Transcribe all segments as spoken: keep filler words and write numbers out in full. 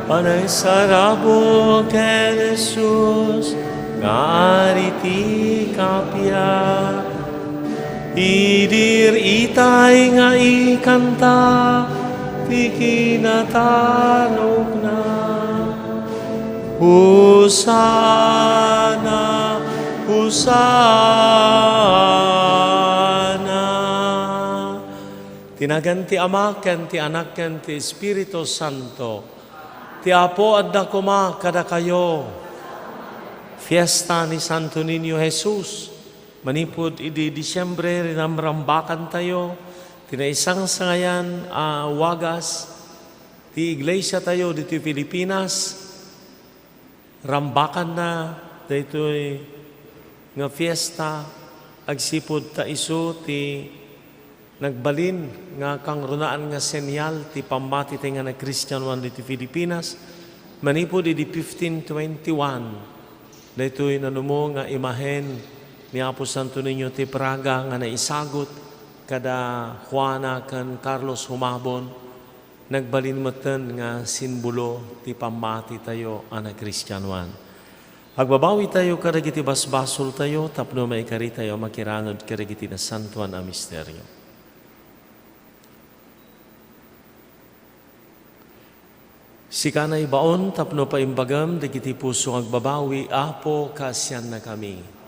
Panaisarabok ken Jesus nga Ari ti kappia. Idi itay nga ikanta ti kinatanokna. Hosanna! Hosanna! Ti nagan ti Ama, ken ti Anak, ken ti Espiritu Santo. Ti Apo adda koma kadakayo. Fiesta ni Santo Niño Jesus. Manipud idi Disiembre, rinamrambakantayo ti naisangsangayan a wagas ti iglesiatayo ditoy Filipinas. Rambakanna daytoy nga fiesta agsipud ta isu ti nagbalin nga kangrunaan nga senyal ti pammatitayo nga nagkristianoan ditoy Filipinas. Manipud idi fifteen twenty-one, daytoy nanumo nga imahen ni Apo Santo Niño ti Praga nga naisagut kada Juana ken Carlos Humabon. Nagbalin metten nga simbolo ti pammatitayo a nagkristianoan. Agbabawitayo kadagiti basbasoltayo tapno maikaritayo a makiranud kadagiti nasantoan a misterio. Sika naibaon tapno paimbagam dagiti puso nga agbabawi, Apo, kaasiannakami.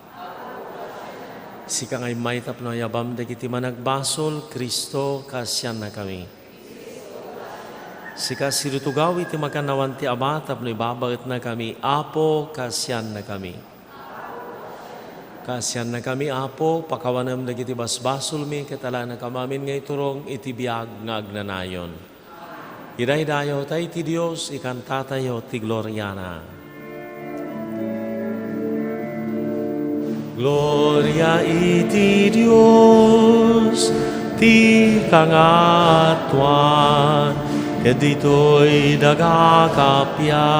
Sika nga immay tapno ayabam dagiti managbasol, Cristo, kaasiannakami. Sika sidutugaw iti makannawan ti Ama tapno ibabaetnakami, Apo, kaasiannakami. Kaasiannakami, Apo, pakawanem dagiti basbasolmi ket alanakam amin nga iturong iti biag nga agnanayon. Idaydayawta iti Dios, ikantatayo ti gloriana. Gloria iti Dios ti kangatoan, ket ditoy daga kappia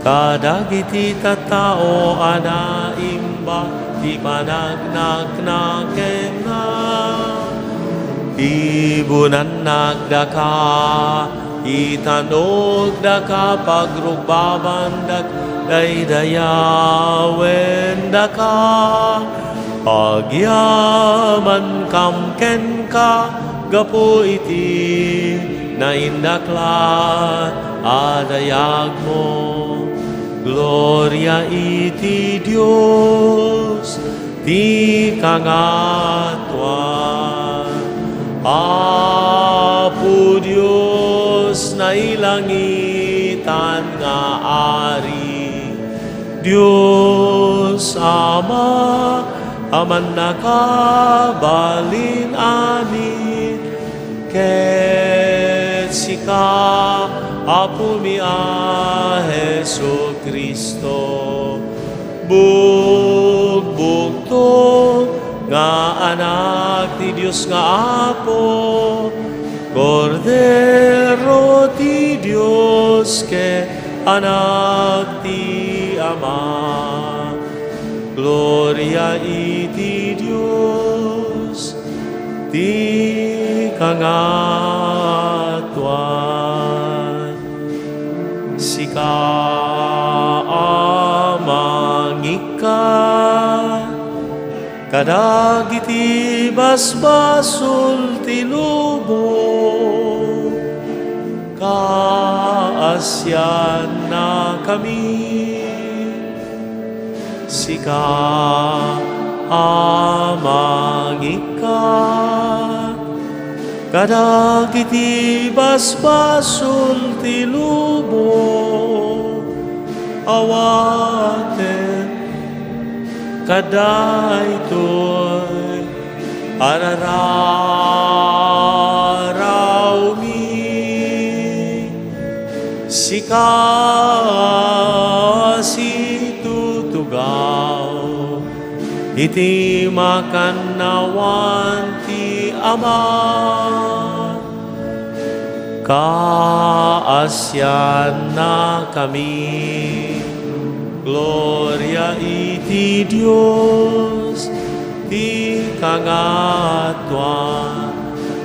kadagiti tattao a naimba ti panagnakna kenna. Ibunannak daka, itanok daka, pagrugbabandak, daydayawen daka. Agyamankam kenka gapu iti naindaklan a dayagmo. Gloria iti Dios ti kangatoan. Apo Dios, nailangitan nga Ari, Dios Ama a mannakabalin amin, ket sika, Apomi a Jesu-Cristo, bugbugto nga Anak ti Dios nga Apo, Kordero ti Dios ken Anak ti Ama. Gloria iti Dios ti kangatoan. Sika a mangikkan kadagiti basbasol ti lubong, kaasiannakami. Sika a mangikkan kadagiti basbasol ti lubong, awaten kadaytoy a rararawmi. Sika a situtugaw iti makannawan ti Ama. Kaasiannakami. Gloria iti Dios ti kangatoan.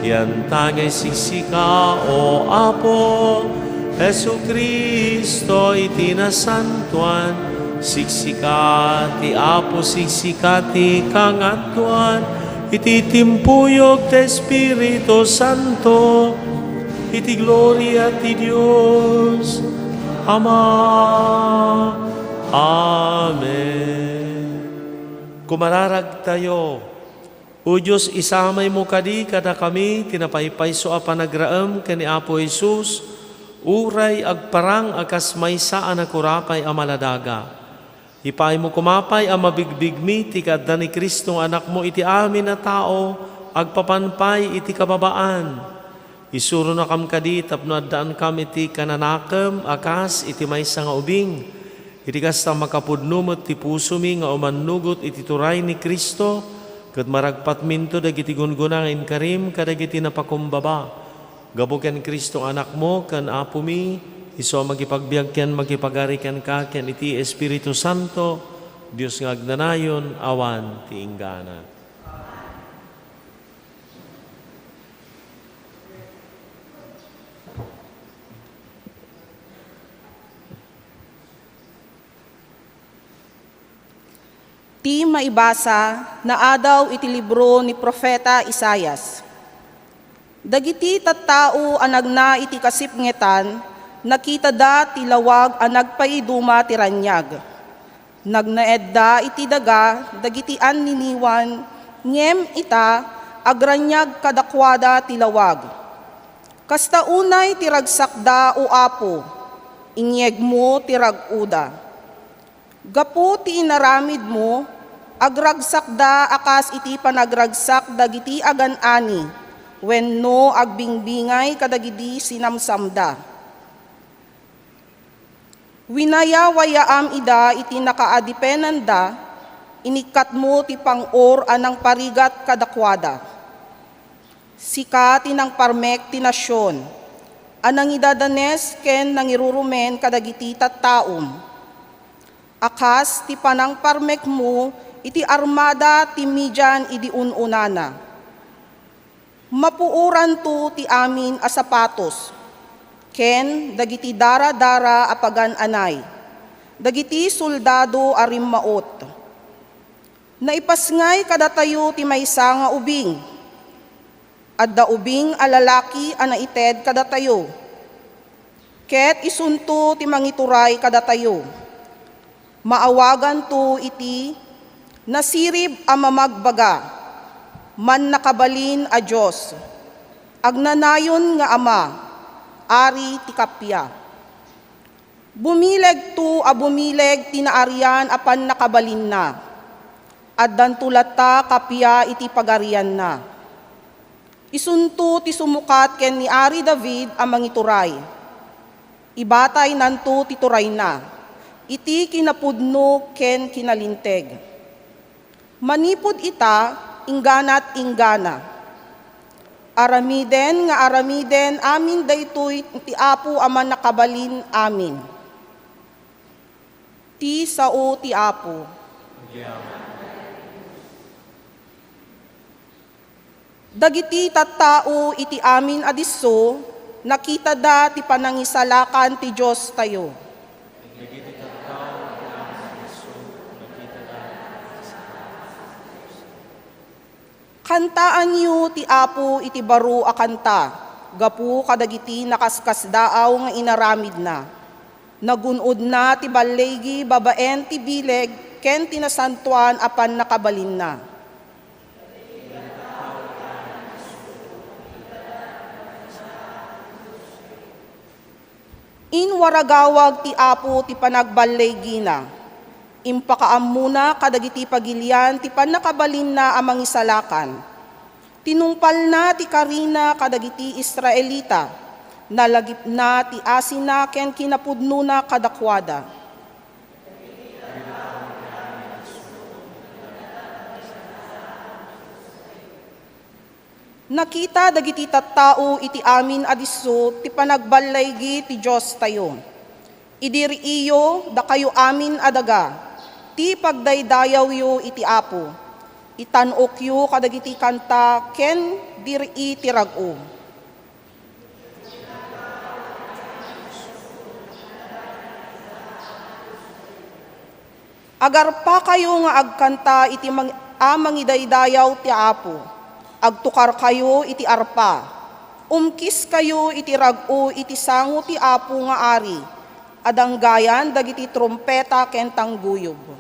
Yantangay siksika, O Apo, Jesu-Cristo iti nasantoan, siksika ti Apo, siksika ti kangatoan, iti timpuyog ti Espiritu Santo, iti gloria ti Dios Ama. Amen. Kumararagtayo. O Dios, isamaymo kadi kadakami ti napaypayso a panagraem ken ni Apo Jesus, uray agparang a kas maysa a nakurapay a maladaga. Ipaaymo koma pay a mabigbigmi ti kaadda ni Cristo nga Anakmo iti amin a tao, agpapan pay iti kababaan. Isuronakam kadi tapno addaankam iti kananakem a kas iti maysa nga ubing. Iti kasta, makapudno met ti pusomi nga umannugot iti turay ni Cristo, ket maragpatminto dagiti gunggona nga inkarim kadagiti napakumbaba. Gapu ken Cristo nga Anakmo ken Apomi, isu a makipagbiag ken makipagari kenka ken iti Espiritu Santo, Dios nga agnanayon, awan ti inggana. Ti maibasa naadaw iti libro ni Profeta Isaias. Dagiti tattao a nagna iti kasipngetan, nakitada ti lawag a nagpaiduma ti raniag. Nagnaedda iti daga dagiti anniniwan, ngem ita, agraniag kadakuada ti lawag. Kasta unay ti ragsakda, O Apo, inyegmo ti rag-oda. Gapu ti inaramidmo, agragsakda a kas iti panagragsak dagiti agan-ani wenno agbingbingay kadagidi sinamsamda. Winayawayaam ida iti nakaadipenanda, inikkatmo ti pang-or a nangparigat kadakuada. Sika ti nangparmek ti nasion a nangidadanes ken nangirurumen kadagiti tattaom, a kas ti panangparmekmo iti armada ti Midian idi un-unana. Mapuoranto ti amin a sapatos ken dagiti daradara a pagan-anay, dagiti soldado a rimmaot. Naipasngay kadatayo ti maysa nga ubing. Adda ubing a lalaki a naited kadatayo, ket isunto ti mangituray kadatayo. Maawaganto iti Nasirib a Mamagbaga, Mannakabalin a Dios, Agnanayon nga Ama, Ari ti Kappia. Bumilegto a bumileg ti naarian a pannakabalinna. Addanto latta kappia iti pagarianna. Isunto ti sumukat ken ni Ari David a mangituray. Ibataynanto ti turayna iti kinapudno ken kinalinteg. Manipud ita, ingganat inggana. Aramiden nga aramiden amin daytoy ti Apo a Mannakabalin amin. Ti sao ti Apo. Dagiti tattao iti amin a disso, nakitada ti panangisalakan ti Diostayo. Kantaanyo ti Apo iti baro a kanta gapu kadagiti nakaskasdaaw nga inaramidna. Nagun-odna ti balligi babaen ti bileg ken ti nasantoan a pannakabalinna. Inwaragawag ti Apo ti panagballigina. Impakaammona kadagiti pagilian ti pannakabalinna a mangisalakan. Tinungpalna ti karina kadagiti Israelita. Nalagipna ti asina ken kinapudnona kadakuada. Nakita dagiti tattao iti amin a disso ti panagballigi ti Diostayo. Idiriiyo, dakayo amin a daga, ti pagdaydayawyo iti Apo. Itan-okyo kadagiti kanta ken dirii ti rag-o. Agarpakayo nga agkanta iti mang-, a mangidaydayaw ti Apo. Agtukarkayo iti arpa. Umkiskayo iti rag-o iti sango ti Apo nga Ari. Adanggayan dagiti trumpeta ken tangguyob.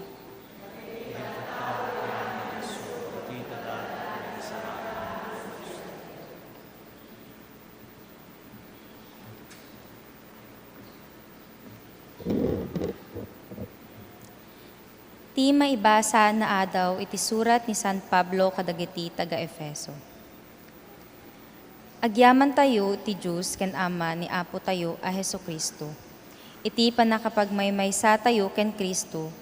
Ti maibasa nga adaw iti surat ni San Pablo kadagiti taga-Efeso. Agyamantayo ti Dios ken Ama ni Apotayo a Jesu-Cristo. Iti pannakapagmaymaysatayo ken Cristo,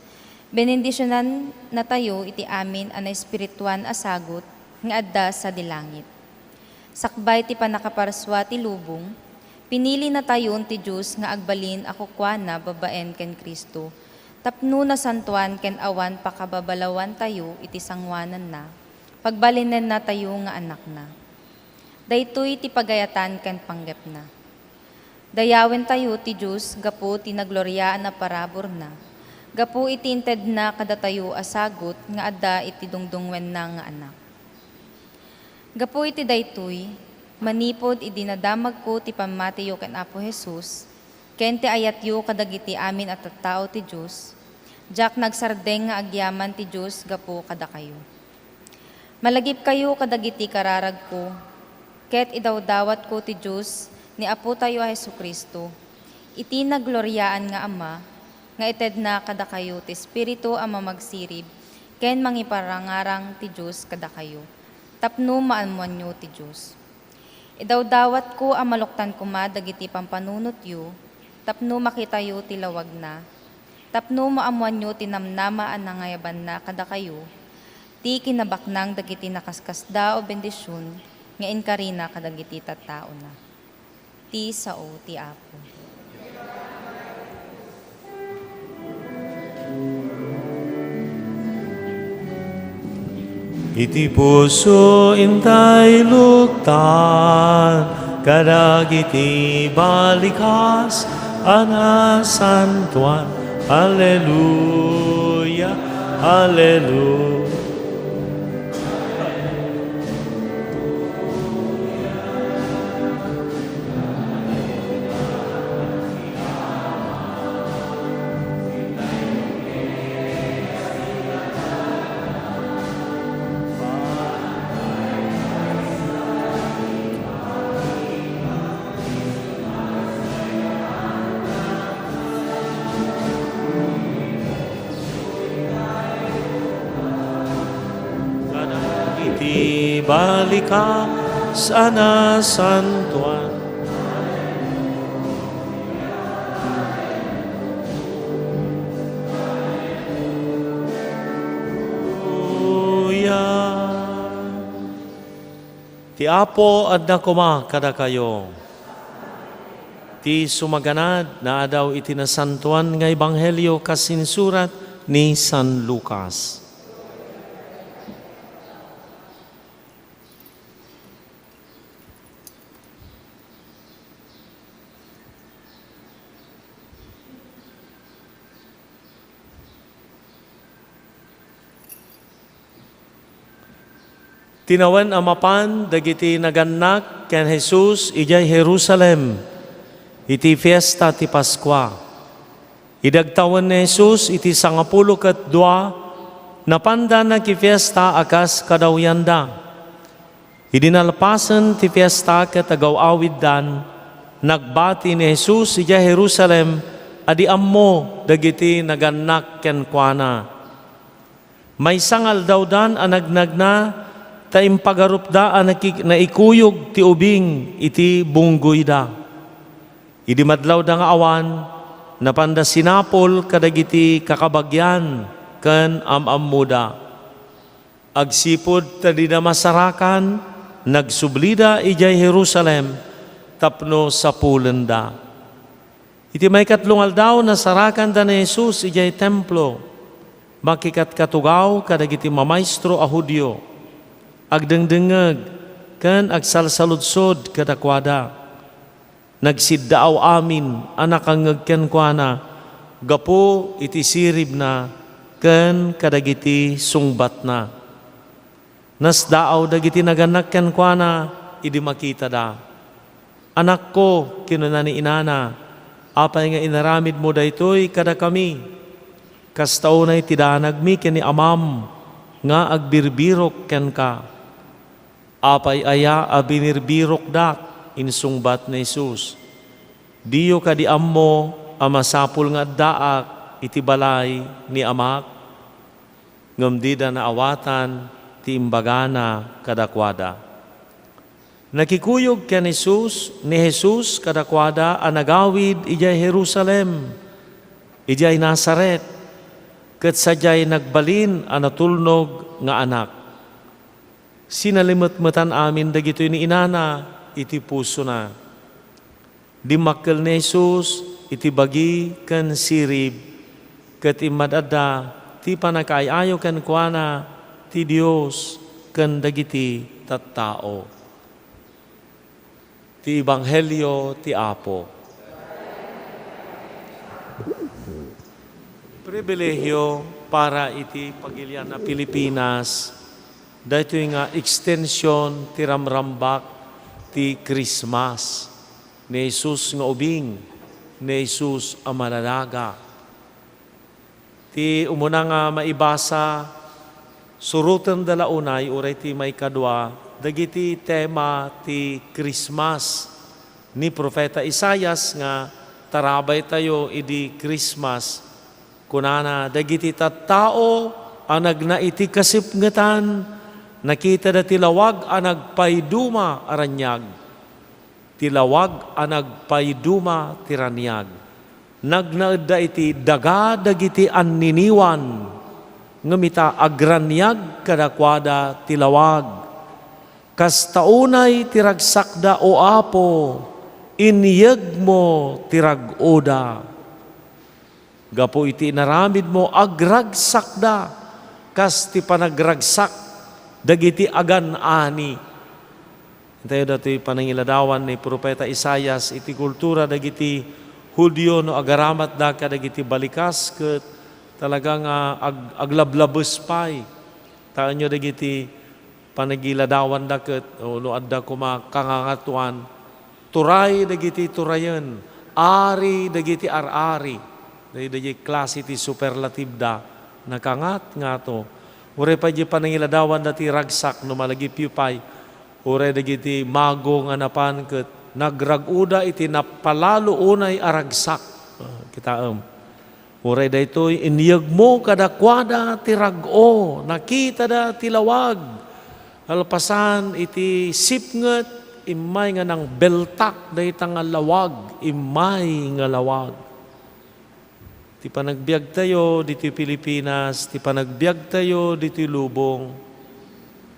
benendisionannatayo iti amin a naespirituan a sagut nga adda sadi langit. Sakbay ti pannakaparsua ti lubong, pinilinatayon ti Dios nga agbalin a kukuana babaen ken Cristo, tapno nasantoan ken awan pakababalawantayo iti sangoananna, pagbalinennatayo nga anakna. Daytoy ti pagayatan ken panggepna. Dayawentayo ti Dios gapu ti nagloriaan a paraburna, gapu iti intedna kadatayo a sagut nga adda iti dungdungngoenna nga Anak. Gapu iti daytoy, manipud idi nadamagko ti pammatiyo ken Apo Jesus, ken ti ayatyo kadagiti amin a tattao ti Dios, diak nagsardeng nga agyaman ti Dios gapu kadakayo. Malagipkayo kadagiti kararagko, ket idawdawatko ti Dios ni Apotayo a Jesu-Cristo, iti nagloriaan nga Ama, nga itedna kadakayo ti Espiritu a mamagsirib ken mangiparangarang ti Dios kadakayo, tapno maammoanyo ti Dios. Idawdawatko a maluktan koma dagiti pampanunotyo tapno makitayo ti lawagna, tapno maammoanyo ti namnama a nangayabanna kadakayo, ti kinabaknang dagiti nakaskasdaaw a bendision nga inkarina kadagiti tattaona. Ti sao ti Apo. Iti puso intay luktan kadagiti balikas a nasantoan. Alleluia, alleluia. Kadagiti balikas a nasantoan. Alleluia. Ti Apo adda koma kadakayo. Ti sumaganad nga adaw iti Nasantoan nga Ebanghelio kas insurat ni San Lucas. Tinawen a mapan dagiti nagannak ken Jesus idiay Jerusalem iti fiesta ti Paskua. Idi agtawen ni Jesus iti sangapulo ket dua, napanda nakifiesta a kas kadawyanda. Idi nalpasen ti fiesta ket agaw-awiddan, nagbati ni Jesus idiay Jerusalem a di ammo dagiti nagannak kenkuana. Maysa nga aldawdan a nagnagna ta impagarupda a naki-, naikuyog ti ubing iti bunggoyda. Idi madlawda nga awan, napanda sinapul kadagiti kakabagian ken am-ammoda. Agsipud ta dida masarakan, nagsublida idiay Jerusalem tapno sapulenda. Iti maikatlo nga aldaw, nasarakanda ni Jesus idiay Templo, makikatkatugaw kadagiti mamaestro a Judio, agdengdengngeg ken agsalsaludsod kadakuada. Nagsiddaaw amin a nakangngeg kenkuana gapu iti siribna ken kadagiti sungbatna. Nasdaaw dagiti nagannak kenkuana idi makitada. "Anakko," kinuna ni inana, "apay nga inaramidmo daytoy kadakami? Kasta unay ti danagmi ken ni amam nga agbirbirok kenka." "Apay aya a binirbirokdak?" insungbat ni Jesus. "Diyo kadi ammo a masapul nga addaak iti balay ni Amak?" Ngem dida naawatan ti imbagana kadakuada. Nakikuyog ken Jesus, ni Jesus kadakuada a nagawid idiay Jerusalem, idiay Nazaret, ket sadiay nagbalin a natulnog nga anak. Sinalimetmetan amin dagitoy ni inana iti pusona. Dimmakkel ni Jesus iti bagi ken sirib, ket immadadda ti pannakaay-ayo kenkuana ti Dios ken dagiti tattao. Ti Ebanghelio ti Apo. Pribilehiyo para iti Pagilian a Pilipinas, daytoy nga ekstension ti ramrambak ti Christmas. Ni Jesus nga ubing, ni Jesus a malalaga. Ti umuna nga maibasa, surotenda la unay, uray ti maikadua, dagiti tema ti Christmas ni Profeta Isaias nga tarabaytayo idi Christmas. Kunana, dagiti tattao a nagna iti kasipngetan, nakitada ti lawag a nagpaiduma a raniag. Ti lawag a nagpaiduma ti raniag. Nagnaedda iti daga dagiti anniniwan, ngem ita, agraniag kadakuada ti lawag. Kasta unay ti ragsakda, O Apo, inyegmo ti rag-oda. Gapu iti inaramidmo, agragsakda kas ti panagragsak dagiti agan-ani. Intayo datoy panangiladawan ni Profeta Isaias iti kultura dagiti Judio no agaramatda kadagiti balikas ket talaga nga ag-, aglablabes pay. Taenyo dagiti panagiladawan da ket, o, no adda koma kangangatuan, turay dagiti turayen, ari dagiti ar-ari. Dagiti klase ti superlative da, nakangat ngato. Uray pay di panangiladawan da ti ragsak no malagipyo pay, uray dagiti mago nga napan ket nagrag-oda iti napalalo unay a ragsak. Ah, kitaem. Uray daytoy, inyegmo kadakuada ti rag-o, nakitada ti lawag. Kalpasan iti sipnget, immay nga nangbeltak dayta nga lawag, immay nga lawag. Ti panagbiagtayo ditoy Pilipinas, ti panagbiagtayo ditoy lubong,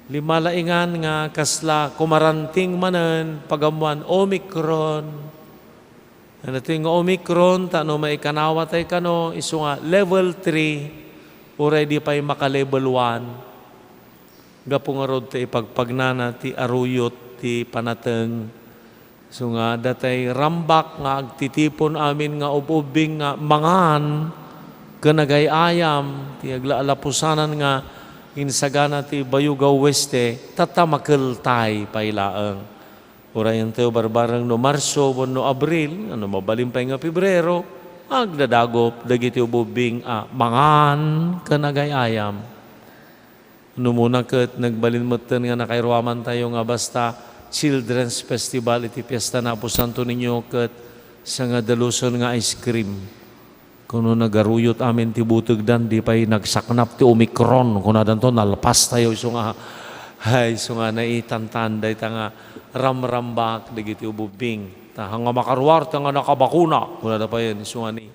limalaingan nga kasla kumaranting manen pagammoan Omicron. Ano ti nga Omicron, ta no maikanawa tay kano, isu nga level three, uray di pay maka-level one. Gapu ngarud ta ipagpagnana ti aruyot ti panateng. Isu nga, datay rambak nga agtitipon amin nga ub-ubbing nga mangan ken agay-ayam, ti aglalapusanan nga insagana ti Bayugaw Oeste, tatta makeltay pay laeng. Urayentayo barbareng no Marso wenno Abril, ano mabalin pay nga Febrero, agdadagop dagiti ububbing a mangan ken agay-ayam. No muna ket nagbalin metten nga nakairuamantayo nga basta Children's Festival iti Fiesta Napo Santo Niño ket sangadalusen nga ice cream. Kuno nagaruyot amin ti butegdan, di pay nagsaknap ti Omicron. Kunadanto, nalpastayo isu nga, ay, isu nga naitantan dayta nga ramrambak dagiti ububbing. Ta, "Haan nga makaruar, ta nga nakabakuna." Kunada payen, isu nga ni,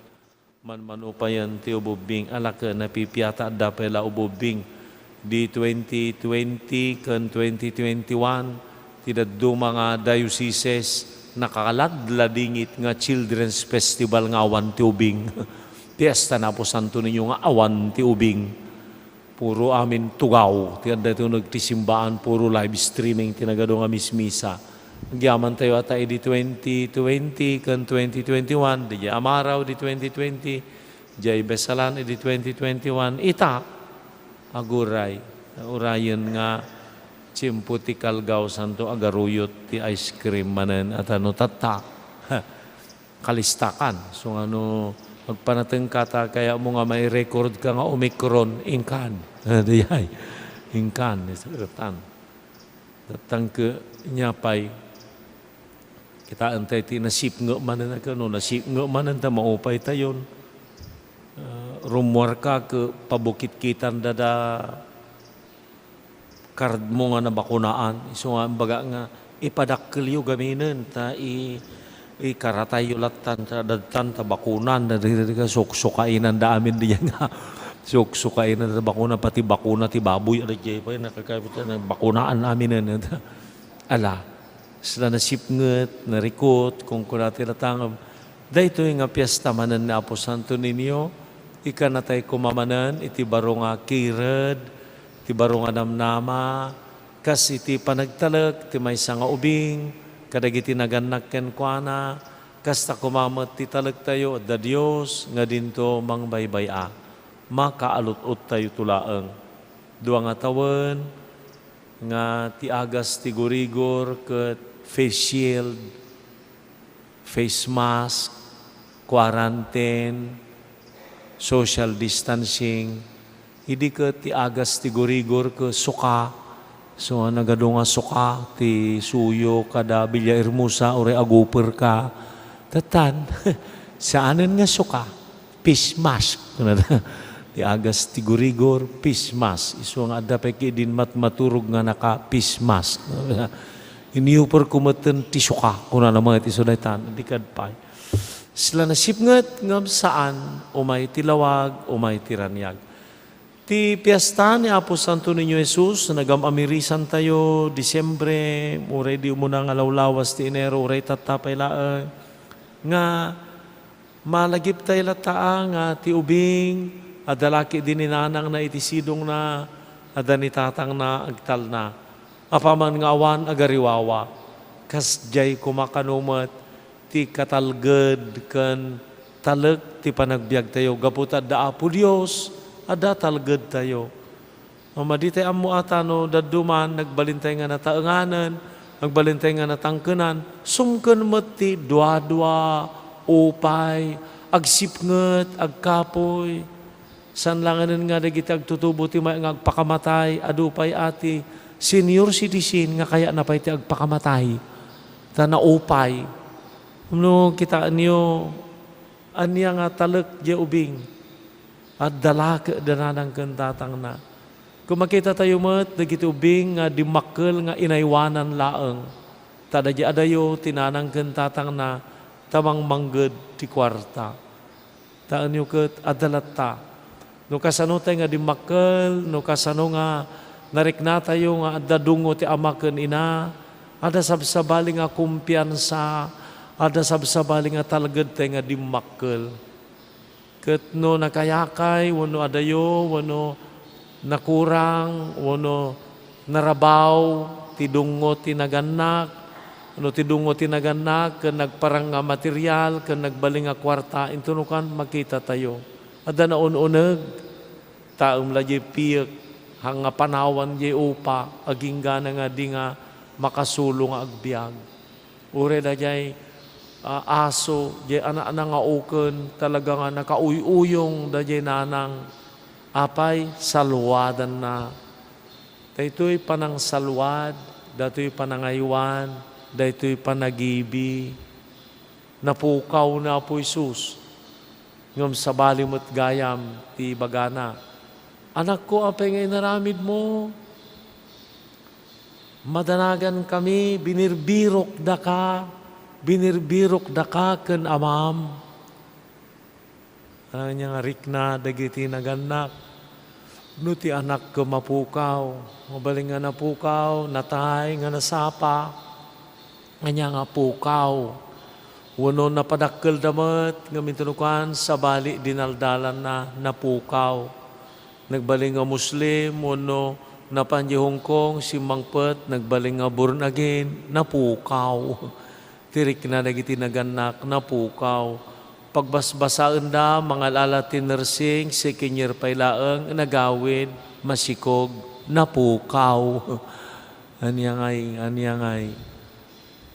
manmano payen ti ububbing, ala ket napipiata, adda pay la ububbing. Di twenty twenty ken twenty twenty-one, ti dadduma nga dioceses nakaladladingit nga Children's Festival nga awan ti ubing. Fiesta Napo Santo Niño nga awan ti ubing. Puro amin tugaw ti adda iti uneg ti simbaan, puro live streaming ti nagadu nga mismisa. Agyamantayo ata idi twenty twenty ken twenty twenty-one, di Amaraw di twenty twenty, Jay Besalan idi twenty twenty-one, ita, aguray. Urayen nga tiempo ti kalgaw, santo agaruyot ti ice cream manen, at ano, tatta. Kalistakan. So, ano, agpanatengka ta kayatmo nga mai-record ka nga Omicron, inkan. Dayay. Inkan, isaratan. Datang ke, nia pay, kitaen tayo ti nasipnge manen a kano, nasipnge manen ta maupay tayon. Ah, rummuar ka ke pabukitkitan dada card mo nga nabakunaan. Isu nga, imbaga nga, ipadakkelyo gaminen, ta i-, ikaratayyo lattan, ta dadtan, ta bakunan, da, da, da, da, suksukainan da amin diyan nga. Suksukainan da bakuna, pati bakuna ti baboy, ada jay pay, nakakabit na, bakunaan aminen. Ala, sila nasipnget, narikot, kung kuna ti latangem. Daytoy nga piesta manen ni Apo Santo Niño, ikanatay koma manen iti baro nga kired, ti baro nga namnama, kas iti panagtalek ti maysa nga ubing kadagiti nagannak kenkuana, kasta koma met ti talektayo, adda Dios nga dinto mangbaybay-a. Makaalut-ottayoto laeng. Dua nga tawen nga ti agas ti gurigor ket face shield, face mask, quarantine, social distancing. Idi ket ti agas ti gurigor ket suka, so, nagadu nga suka ti suyo kada Villahermosa, uray aguperka. Tattan, saanen nga suka, face mask. Kunada, ti agas ti gurigor, face mask. Isu nga adda pay ket idin matmaturog nga naka-face mask. Iniuperko metten ti suka, kunana met isu daytan, di kad pay. Sila nasipnget ngem saan, umay ti lawag, umay ti raniag. Ti piesta ni Apo Santo Niño Jesus, nagam-amirisan tayo, Disyembre, uray di umuna nga lawlawas ti Enero, uray tatta pay laeng, nga malagiptay latta nga ti ubing, adda la ketdi ni nanangna iti sidongna, adda ni tatangna agtalna. Apaman nga awan agariwawa, kasdiay koma kano met ti katalged ken talek ti panagbiagtayo. Gapu ta adda Apo Dios, adda talgedtayo. Madi tay ammo a ta no dadduma, nagbalintay nga nataenganen, nagbalintay nga natangkenan, sumken met ti duadua, upay, agsipnget, agkapuy. Saan langanen nga dagiti agtutubo ti may nga agpakamatay, adu pay a ti senior citizen nga kayatna pay ti agpakamatay, ta naupay. No kitaenyo, ania nga talek diay ubing? Adda la ketdi nanang ken tatangna. Kung makitatayo met dagiti ubing nga dimmakkel nga inaywanan laeng, ta adda diay adayo ti nanang ken tatangna ta mangmangged ti kuarta. Taenyo ket adda latta. No kasano tay nga dimmakkel, no kasano nga nariknatayo nga adda dungo ti ama ken ina, adda sabsabali nga kumpiansa, adda sabsabali nga talged tay nga dimmakkel. Ket no nakayakay, wenno adayo, wenno nakurang, wenno narabaw ti dungo ti nagannak, no ti dungo ti nagannak ken nagparang nga material ken nagbalin nga kuarta, intono kan makitatayo. Adda naun-uneg, taem la diay piek, haan nga panawan diay upa, agingga na nga di nga makasulo nga agbiag. Uray daydiay, ah, aso, diay anakna nga uken, talaga nga nakauyuyong daydiay nanang. Apay, salwadanna. Daytoy panangsalwad, daytoy panangaywan, daytoy panagibi. Napukaw ni Apo Jesus. Ngem sabali met gayam ti ibagana, "Anakko, apay nga inaramidmo? Madanagankami, binirbirokdaka, binirbirokdaka ken amam." Ania nga rikna dagiti nagannak? No ti anak ket mapukaw, mabalin nga napukaw, natay nga nasapa, ania nga pukaw? Wenno napadakkelda met, ngem intono kan, sabali dinaldalanna, napukaw. Nagbalin nga Muslim, wenno napan di Hong Kong, simmangpet, nagbalin nga born again, napukaw. Ti rikna dagiti nagannak, napukaw. Pagbasbasaenda, mangal-ala ti nursing, second year pay laeng, nagawid, masikog, napukaw. Ania ngay, ania ngay.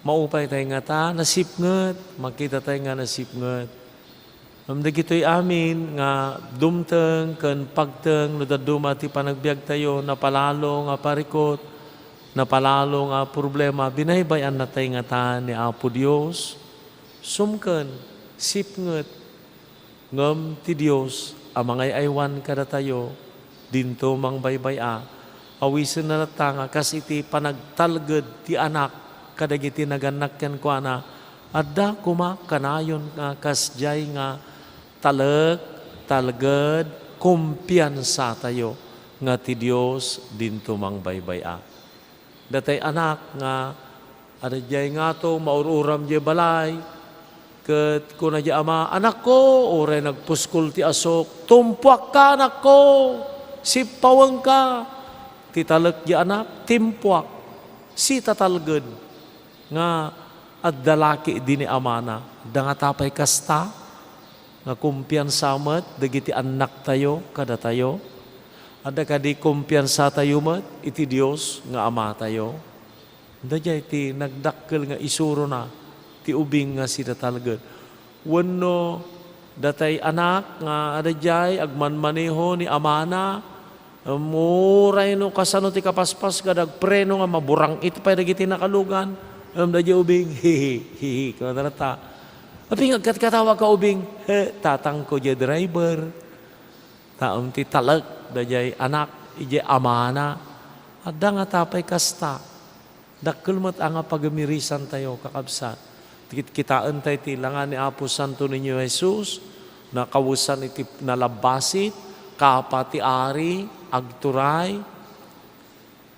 Maupay tay ngata, nasipnget. Makita tay nga nasipnget. Ngem dagitoy amin nga dumteng ken pagteng no dadduma ti panagbiagtayo, napalalo nga parikut, napalalo nga problema, binaybay-anna tay ngata ni Apo Dios. Sumken, sipnget, ngem ti Dios a mangay-aywan kadatayo, dinto mangbaybay-a. Awisenna latta nga kas iti panagtalged ti Anak kadagiti nagannak kenkuana, adda koma kanayon nga kasdiay nga talek, talged, kumpiansatayo nga ti Dios dinto mangbaybay-a. Datay anak nga adda diay ngato, maur-uram diay balay, ket kuna diay ama, "Anakko," uray nagpuskol ti asuk, "Tumpuakka, anakko! Sippawengka!" Ti talek diay anak, timpuak. Sitatalged nga adda laki idi ni amana. Adda ngata pay kasta nga kumpiansa met dagiti annaktayo kadatayo? Adda kadi kumpiansatayo met iti Dios nga Amatayo? Daydiay ti nagdakkel nga isurona ti ubing nga sitatalged. Wenno datay anak nga adda diay agmanmaneho ni amana, em, uray no kasano ti kapaspas nga dagpreno nga maburang-it pay dagiti nakalugan. Em, daydiay ubing, hihi, hihi, kunana latta. Apay nga agkatkatawagka ubing? He, tatangko diay driver. Ta, em, ti talek daydiay anak idiay amana. Adda ngata pay kasta. Dakkel met a nga pagamirisantayo, kakabsat. Kitkitaentayo ti langa ni Apo Santo Niño Jesus, nakawesan iti nalabbasit, kapa ti ari, agturay,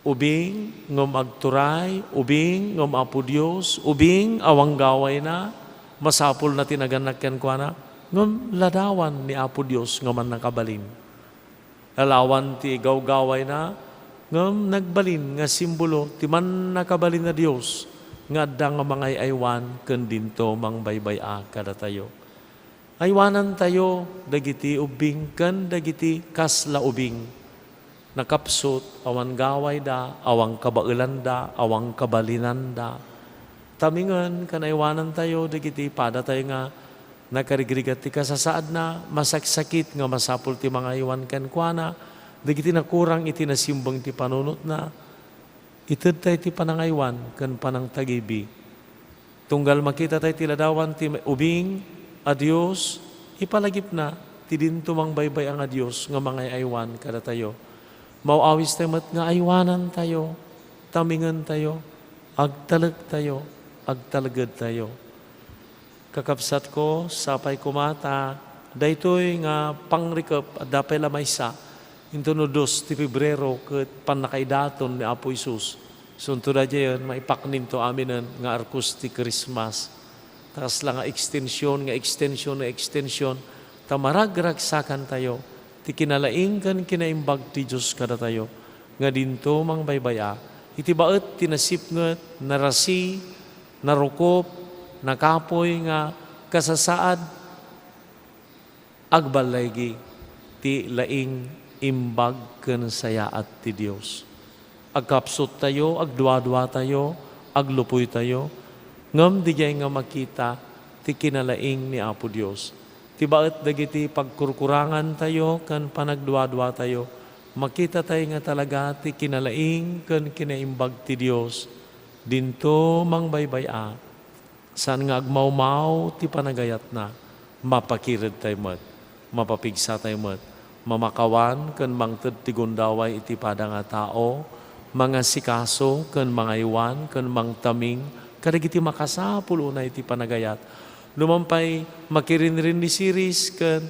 ubing, ngem agturay, ubing, ngem Apo Dios, ubing, awan gawayna, masapulna ti nagannak kenkuana, ngem ladawan ni Apo Dios nga mannakabalin. Ladawan ti gawgawayna, ngem nagbalin nga simbolo ti mannakabalin a Dios nga adda nga mangay-aywan ken dinto mangbaybay-a kadatayo. Aywanantayo dagiti ubbing ken dagiti kasla ubing. Nakapsut, awan gawayda, awan kabaelanda, awan kabalinanda. Tamingen ken aywanantayo dagiti padatayo nga nakarigrigat ti kasasaadna, masaksakit nga masapul ti mangaywan kenkuana, dagiti nakurang iti nasimbeng ti panunotna. Itedtayo ti panangaywan ken panangtagibi. Tunggal makitatayo ti ladawan ti ubing a Dios, ipalagipna ti dinto mangbaybay-a nga Dios nga mangay-aywan kadatayo. Maaw-awistayo met nga aywanantayo, tamingentayo, agtalektayo, agtalgedtayo. Kakabsatko, sapay koma ta daytoy nga pangrikep adda pay la maysa, inton no dos ti Febrero ket pannakaidaton ni Apo Jesus. Sunto daydiayen, maipakninto aminen nga arkos ti Christmas. Ta kasla nga extension, nga extension, nga extension, ta maragragsakantayo ti kinalaing ken kinaimbag ti Dios kadatayo, nga dinto mangbaybay-a iti baet ti nasipnget, narasi, narukop, nakapuy nga kasasaad, agballigi ti laing imbag ken sayaat ti Dios. Agkapsuttayo, agduaduatayo, aglupoytayo, ngem didiay nga makita ti kinalaing ni Apo Dios. Ti baet dagiti pagkurkurangantayo ken panagduaduatayo, makitatayo nga talaga ti kinalaing ken kinaimbag ti Dios dinto mangbaybay-a. Saan nga agmawmaw ti panagayatna, mapakiredtayo met, mapapigsatayo met, mamakawan ken mangted ti gundaway iti pada nga tao, mangasikaso ken mangaywan ken mangtaming kadagiti makasapul unay iti panagayat. Numan pay makirinrin ni Siris ken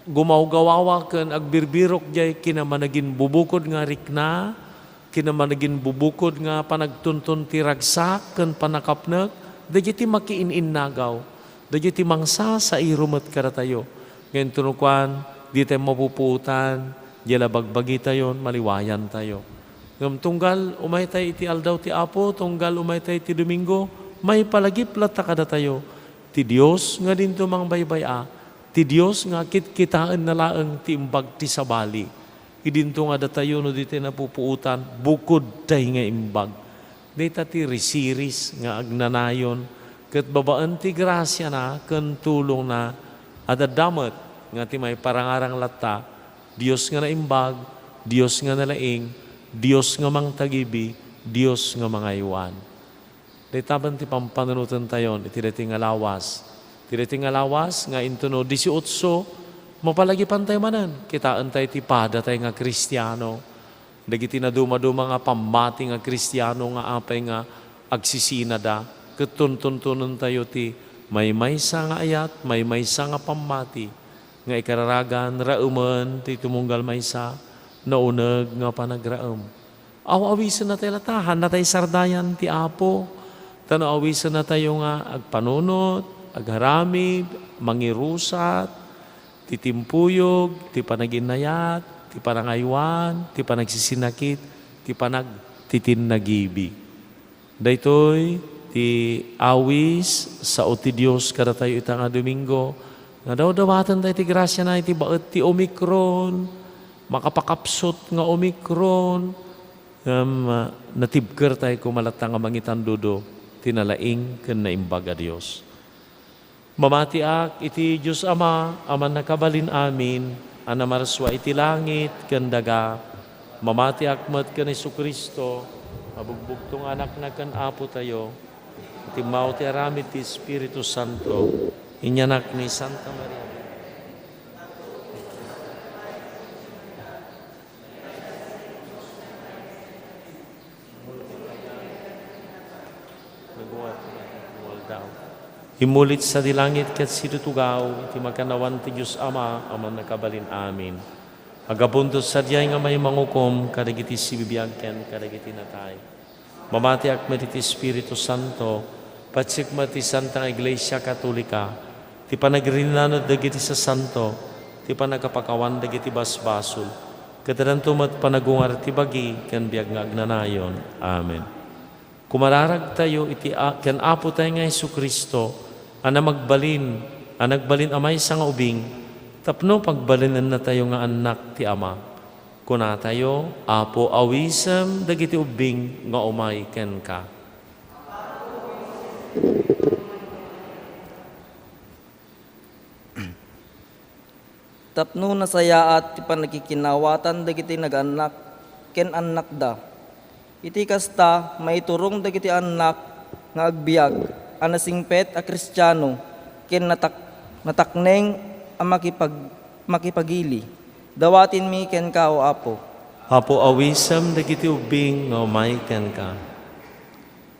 gumawgawawa ken agbirbirok diay kinamanaginbubukod nga rikna, kinamanaginbubukod nga panagtunton ti ragsak ken pannakapnek, dagiti makiin-innagaw, dagiti mangsasairu met kadatayo. Ngem inton no kuan, ditayo mapupuotan, diay la bagbagitayon, maliwayantayo. Ngem tunggal umaytayo iti aldaw ti Apo, tunggal umaytayo iti Domingo, maipalagip latta kadatayo. Ti Dios nga dinto mangbaybay-a, ti Dios nga kitkitaenna laeng ti imbag ti sabali. Idinto nga datayo no ditay napupuotan, bukudtay nga imbag. Dayta ti risiris nga agnanayon, ket babaen ti grasiana ken tulongna, adda met nga ti maiparangarang latta, Dios nga naimbag, Dios nga nalaing, Dios nga mangtagibi, Dios nga mangaywan. Dayta met ti pampanunotentayon iti daytoy nga lawas. Iti daytoy nga lawas nga intono disiotso, mapalagipantayo manen, kitaentayo ti padatay nga Kristiano. Dagiti nadumaduma nga pammati nga Kristiano nga apay nga agsisinada, ket tuntuntonentayo ti maymaysa nga ayat, maymaysa nga pammati, nga ikararagan, raemen ti tumunggal maysa, nauneg nga panagraem. Aw-awisennatayo latta, haannatayo sardayan ti Apo. Ta no awisennatayo nga agpanunot, agaramid, mangirusat, ti timpuyog, ti panaginnayat, ti panangaywan, ti panagsisinakit, ti panagtitinnagibi. Daytoy ti awis, sao ti Dios kadatayo ita nga Domingo, nga dawdawatentayo ti grasiana iti baet ti Omicron, makapakapsut nga Omicron, ngem, ah, natibkertayo koma latta nga mangitandudo ti nalaing ken naimbag a Dios. Mamatiak iti Dios Ama a Mannakabalin-amin a namarsua iti langit ken daga. Mamatiak met ken Jesu-Cristo a bugbugto nga Anakna ken Apotayo, a timmaw ti aramid ti Espiritu Santo, inyanak ni Santa Maria. Immulit sadi langit ket situtugaw iti makannawan ti Dios Ama a Mannakabalin-amin. Aggapunto sadiay nga maymangukom kadagiti sibibiag ken kadagiti natay. Mamatiak met iti Espiritu Santo, patsek met ti Santa nga Iglesia Katolika, ti panagrinaned dagiti sasanto, ti pannakapakawan dagiti basbasol, ket addanto met panagungar ti bagi ken biag nga agnanayon. Amen. Kumararagtayo iti a-, ken Apotay nga Jesu-Cristo a namagbalin, a nagbalin a maysa nga ubing, tapno pagbalinennatayo nga annak ti Ama. Kunatayo, Apo, awisem dagiti ubbing nga umay kenka. Tapno nasayaat ti pannakikinawatan dagiti nagannak ken annakda. Iti kasta, maiturong dagiti annak nga agbiag a nasingpet a Kristiano ken natak-, natakneng a makipag-, makipagili. Dawatenmi kenka, O Apo. Apo, awisem dagiti ubbing nga umay kenka.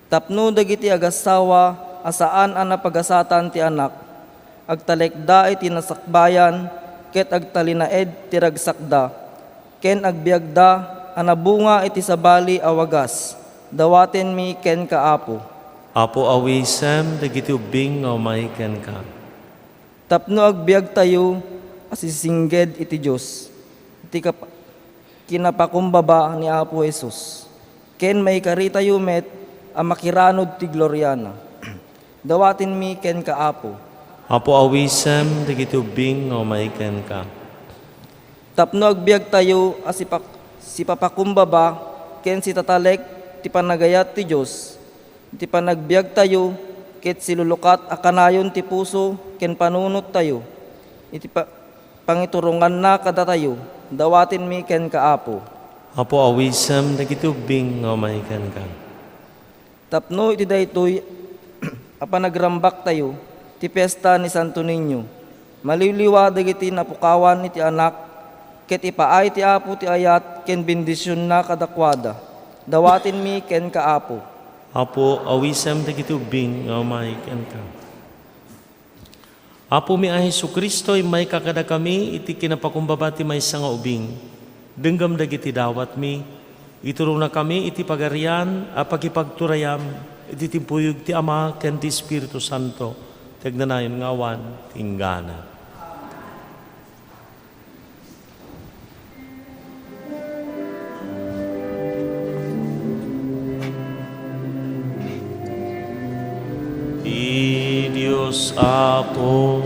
Tapno dagiti agassawa a saan a napagasatan ti anak, agtalekda iti nasakbayan ket agtalinaed ti ragsakda, ken agbiagda a nabunga iti sabali a wagas, dawatenmi kenka, Apo. Apo, awisem dagiti ubbing nga umay kenka. Tapno agbiagtayo a sisingged iti Dios, iti kap-, kinapakumbaba ni Apo Jesus, ken maikaritayo met a makiranod ti gloriana. Dawatenmi kenka, Apo. Apo, awisem dagiti ubbing nga umay kenka. Tapno agbiagtayo a sipak-, sipapakumbaba ken sitatalek ti panagayat ti Dios, iti panagbiagtayo ket silulukat a kanayon ti puso ken panunottayo, iti pa-, pangituronganna kadatayo, dawatenmi kenka, Apo. Apo, awisem dagiti ubbing nga umay kenka. Tapno iti daytoy a panagrambaktayo ti fiesta ni Santo Niño, maliwliwa dagiti napukawan iti anak, ket ipaay ti Apo ti ayat ken bendisionna kadakuada. Dawatenmi kenka, Apo. Apo, awisem dagiti ubbing nga umay kenka. Apomi a Jesu-Cristo, immayka kadakami iti kinapakumbaba ti maysa nga ubing. Denggem dagiti dawatmi, iturongnakami iti pagarian a pakipagturayam iti timpuyog ti Ama ken ti Espiritu Santo, ti agnanayon nga awan ti inggana. Ti Dios Apo.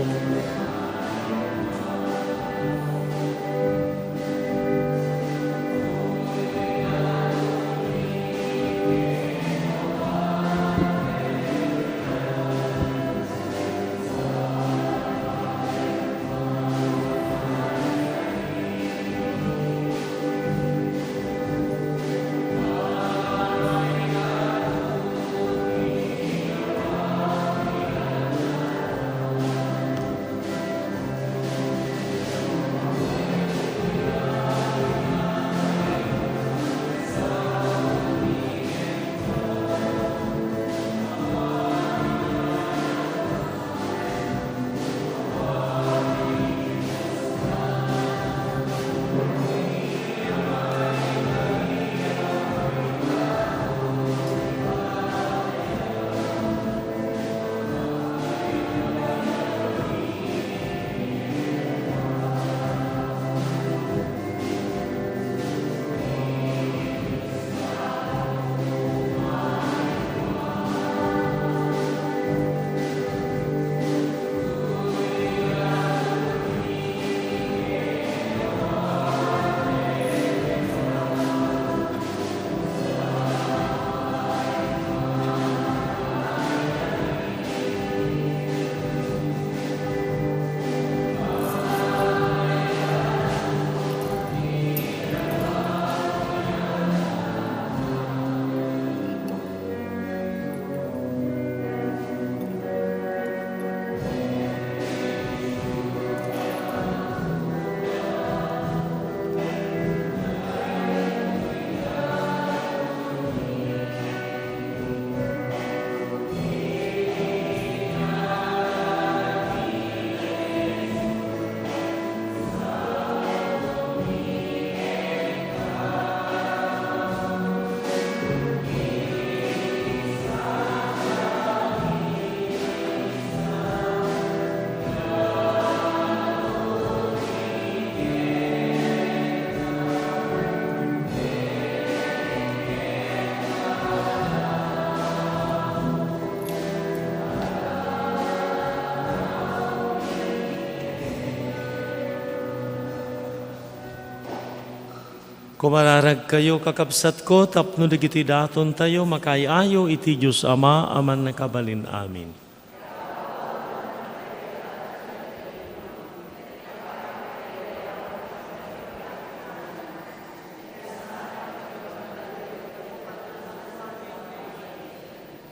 Kumararagkayo, kakabsatko, tapno dagiti datontayo makaay-ayo iti Dios Ama a Mannakabalin-amin.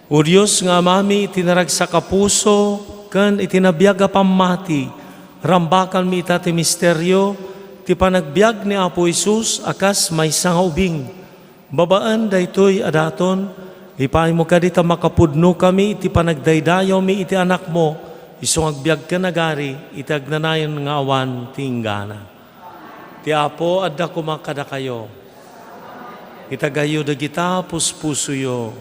O Dios nga Amami, iti naragsak a puso ken iti nabiag a pammati, rambakanmi ita ti misterio ti panagbiag ni Apo Jesus a kas maysa nga ubing. Babaen daytoy a daton, ipaaymo kadi ta makapudnokami iti panagdaydayawmi iti Anakmo, isu nga agbiag ken agari iti agnanayon nga awan ti inggana. Ti Apo adda koma kadakayo. Itagayyo dagita puspusoyo.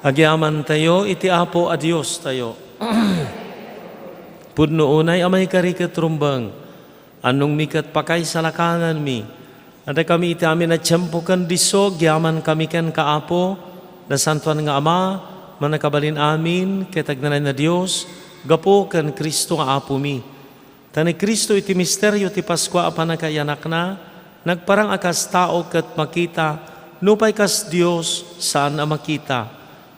Agyamantayo iti Apo a Diostayo. Pudno unay a maikari ket rumbeng. Annongmi ket pakaisalakananmi. Addakami iti amin a tiempo ken disso, agyamankami kenka, Apo, Nasantoan nga Ama, Mannakabalin-amin, ket agnanayon a Dios, gapu ken Cristo nga Apomi. Ta ni Cristo iti misterio ti Paskua a pannakaiyanakna, nagparang a kas tao ket makita, nupay kas Dios, saan a makita.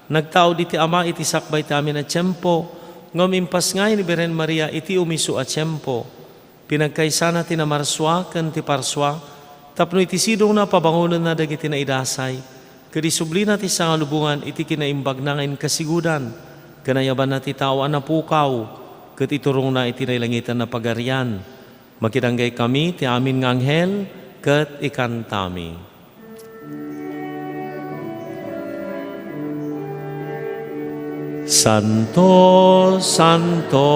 Nagtaud iti Ama iti sakbay ti amin a tiempo, ngem impasngay ni Birhen Maria iti umiso a tiempo. Pinagkaysana ti namarsua ken ti parsua tapno iti sidongna pabangonenna dagiti naidasay, ket isublina ti sangalubongan iti kinaimbagna nga inkasigudan, ken ayabanna ti tao a napukaw, ket iturongna iti nailangitan a pagarian. Makidanggay kami ti amin nga anghel, ket ikantami. Santo, santo,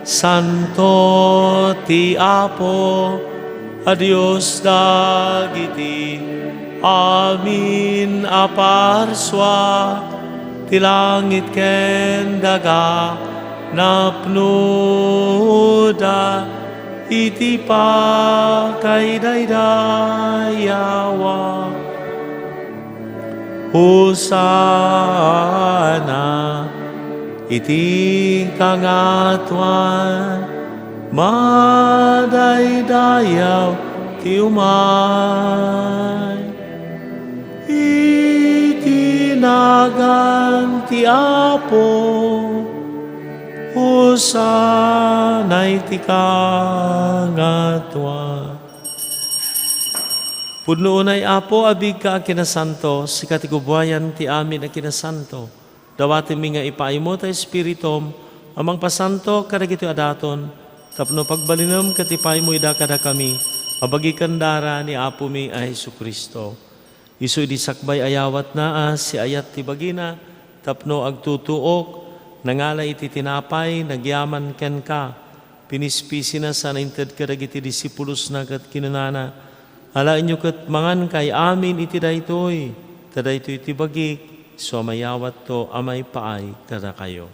santo ti Apo a Dios dagiti amin a parsua, ti langit ken daga napnoda iti pakaidaydayawa. Hosanna! Iti kangatoan, madaydayaw ti umay. Iti nagan ti Apo, Hosanna iti kangatoan. Pudno unay, Apo, a biigka a kinasanto, sika ti gubuayan ti amin a kinasanto. Dawatenmi nga ipaaymo ta Espiritum a mangpasanto kadagitoy a daton, tapno pagbalinem ket ipaaymo ida kadakami a bagi ken dara ni Apomi a Jesu-Cristo. Isu idi sakbay a yawatna a siayat ti bagina tapno agtutuok, nangala iti tinapay, nagyaman kenka, pinispisina sana inted kadagiti disipulosna ket kinunana, "Alaenyo ket mangankay amin iti daytoy, ta daytoy ti bagik, isu a mayawatto a maipaay kadakayo."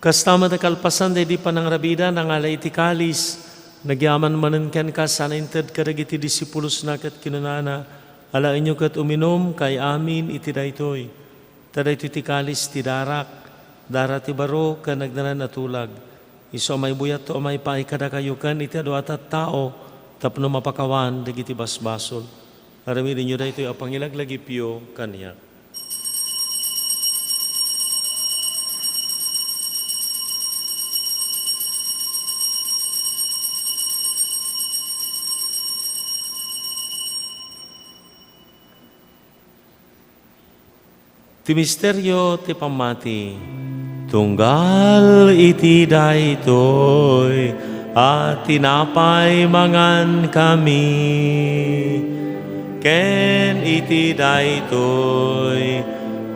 Kasta met a kalpasan daydi panangrabida, nangala iti kalis, nagyaman manen kenka sana inted kadagiti disipulosna ket kinunana, "Alaenyo ket uminumkay amin iti daytoy. Ta daytoy ti kalis ti darak, dara ti baro ken agnanan a tulag. Isu a maibuyatto a maipaay kadakayo ken iti adu a tattao tapno mapakawan dagiti basbasol. Aramidenyo daytoy a pangilaglagipyo kaniak." Ti misterio ti pammati. Tunggal iti daytoy a tinapay mangankami, ken iti daytoy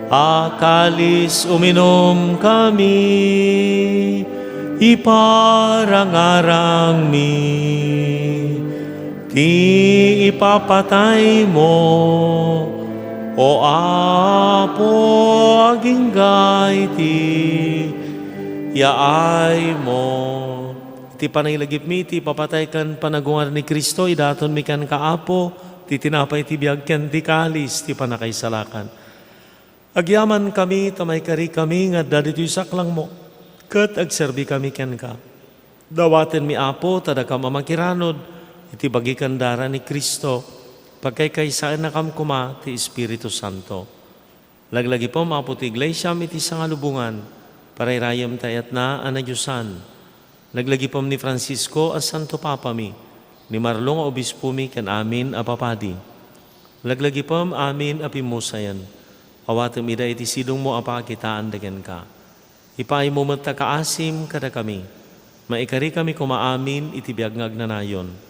a kalis uminumkami, iparangarangmi ti ipapataymo, O Apo, agingga iti yaaymo. Iti panangilagipmi iti ipapatay ken panagungar ni Cristo, idatonmi kenka, Apo, ti tinapay ti biag ken ti kalis ti pannakaisalakan. Agyamankami ta maikarikami nga adda ditoy saklangmo, ket agserbikami kenka. Dawatenmi, Apo, ta dakam a makiranod iti bagi ken dara ni Cristo, pagkaykaysaennakam koma ti Espiritu Santo. Laglagipem, Apo, ti iglesiam iti sangalubongan, parayrayem ti ayatna a nadiosan. Laglagipem ni Francisco a Santo Papami, ni Marlo nga Obispomi ken amin a papadi. Laglagipem amin a pimmusayen. Awatem ida iti sidongmo a pakakitaan kenka. Ipaaymo met ta kaasim kadakami. Maikarikami koma amin iti biag nga agnanayon.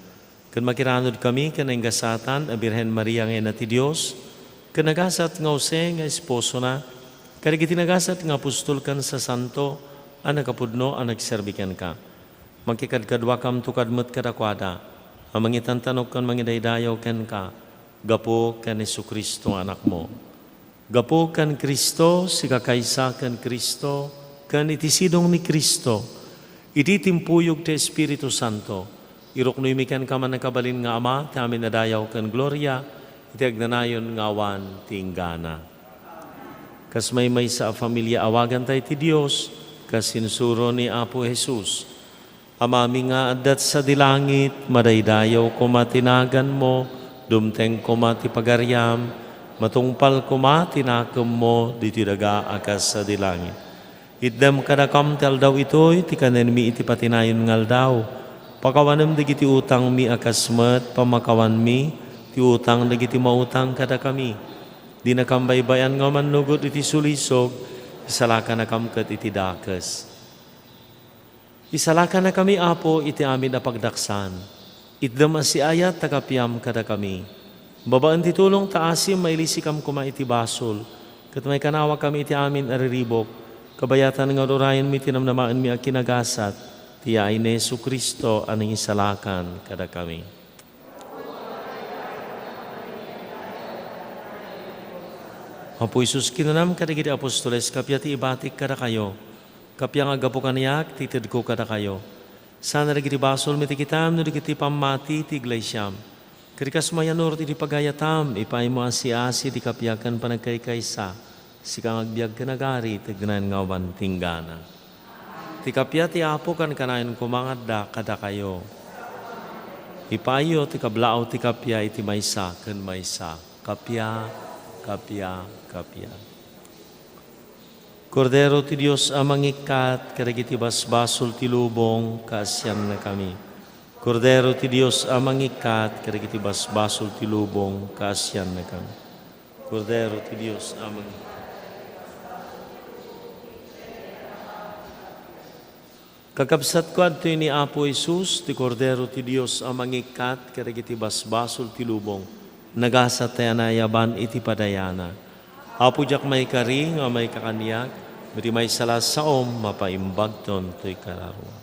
Ken makiranodkami ken naingasatan a Birhen Maria nga Ina ti Dios, ken nagasat nga Jose nga esposona, kadagiti nagasat nga apostol ken sasanto a nakapudno a nagserbi kenka. Makikadkaduakamto kad met kadakuada a mangitantanok ken mangidaydayaw kenka gapu ken Jesu-Cristo nga Anakmo. Gapu ken Cristo, sikakaysa ken Cristo, ken iti sidong ni Cristo, iti timpuyog ti Espiritu Santo, iruknoymi kenka, mannakabalin nga Ama, ti amin a dayaw ken gloria, iti agnanayon nga awan ti inggana. Kas maymaysa a familia, awaganta iti Dios, kas insuro ni Apo Jesus. Amami nga adda sadi langit, madaydayaw koma ti naganmo, dumteng koma ti pagariam, matungpal koma ti nakemmo ditoy daga a kas sadi langit. Itdem kadakam ti aldaw itoy ti kanenmi iti patinayon nga aldaw. Pakawanem dagiti utangmi a kas met pammakawanmi ti utang dagiti mautang kadakami. Dinakam baybay-an nga mannugod iti sulisog, isalakanakam ket iti dakes. Isalakannakami, Apo, iti amin a pagdaksan. Itdem a siayat ta kapiam kadakami. Babaen ti tulong ta asim, mailisikam koma iti basol, ket maikanawakami iti amin a riribuk, kabayatan nga ur-urayenmi ti namnamaenmi a kinagasat, ti yaay ni Jesu-Cristo a nangisalakan kadakami. Apo Jesus, kinunam kadagiti apostoles, "Kappia ti ibatik kadakayo, Kappia nga aggapu kaniak ti itedko kadakayo, sana dagiti basolmi ti kitam no dagiti pammati ti iglesiam. Ket kas mayanur iti pagayatam, ipaaymo a siasi ti kappia ken panagkaykaysa, sika nga agbiag ken agari ti agnanayon nga awan tinggana. Ti kappia ti Apo kankanayon koma nga adda kadakayo. Ipaayyo ti kablaaw ti kappia iti maysa ken maysa. Kappia, kappia, kappia. Kordero ti Dios a mangikkat kadagiti basbasol ti lubong, kaasiannakami. Kordero ti Dios a mangikkat kadagiti basbasol ti lubong, kaasiannakami. Kordero ti Dios a mangikkat. Kakabsatko, adtoy ni Apo Jesus, ti Kordero ti Dios a mangikkat kadagiti basbasol ti lubong. Nagasat ti anayaban iti padayana. Apo, diak maikari nga maikakaniak, iti maysa la a saom, mapaimbagton toy kalaruan.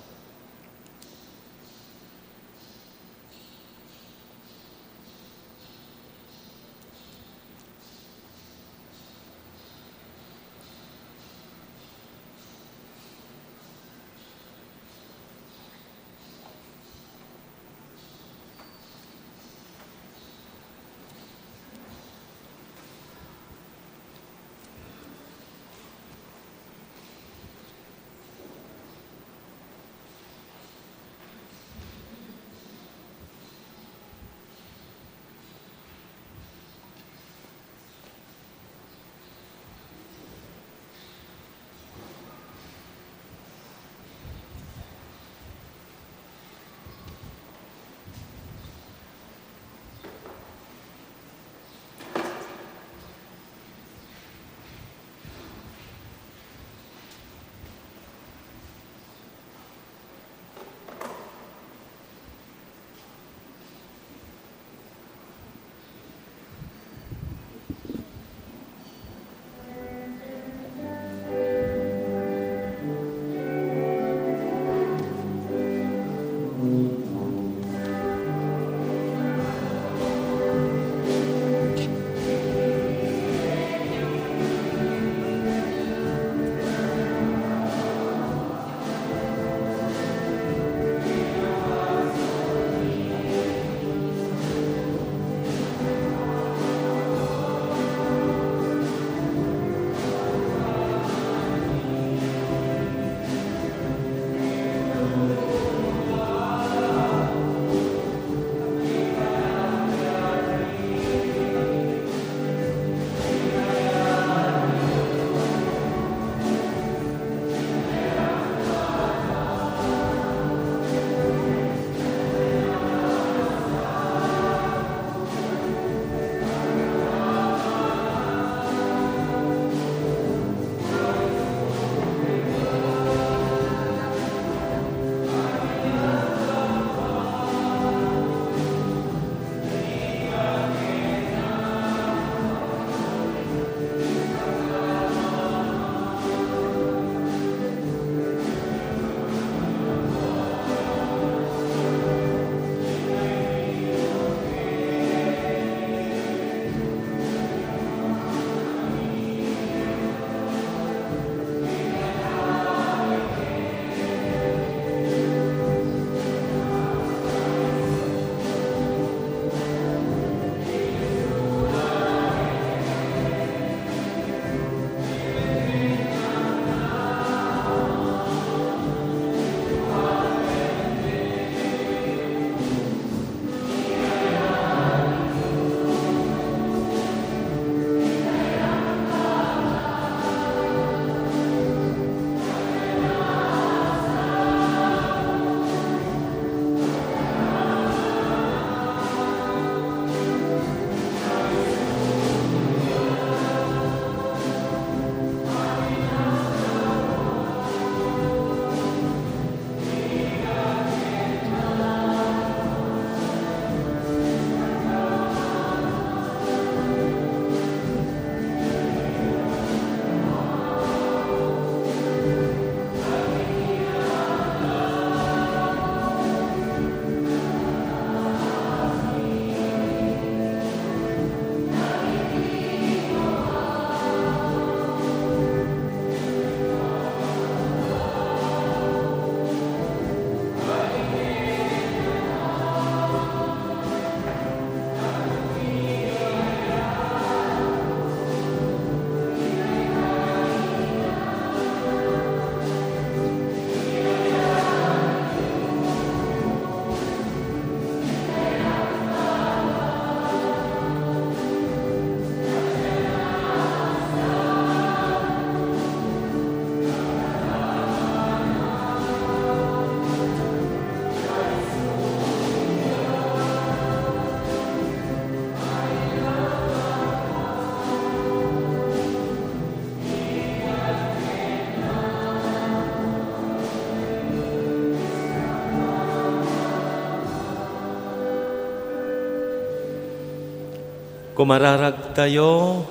Kumararagtayo,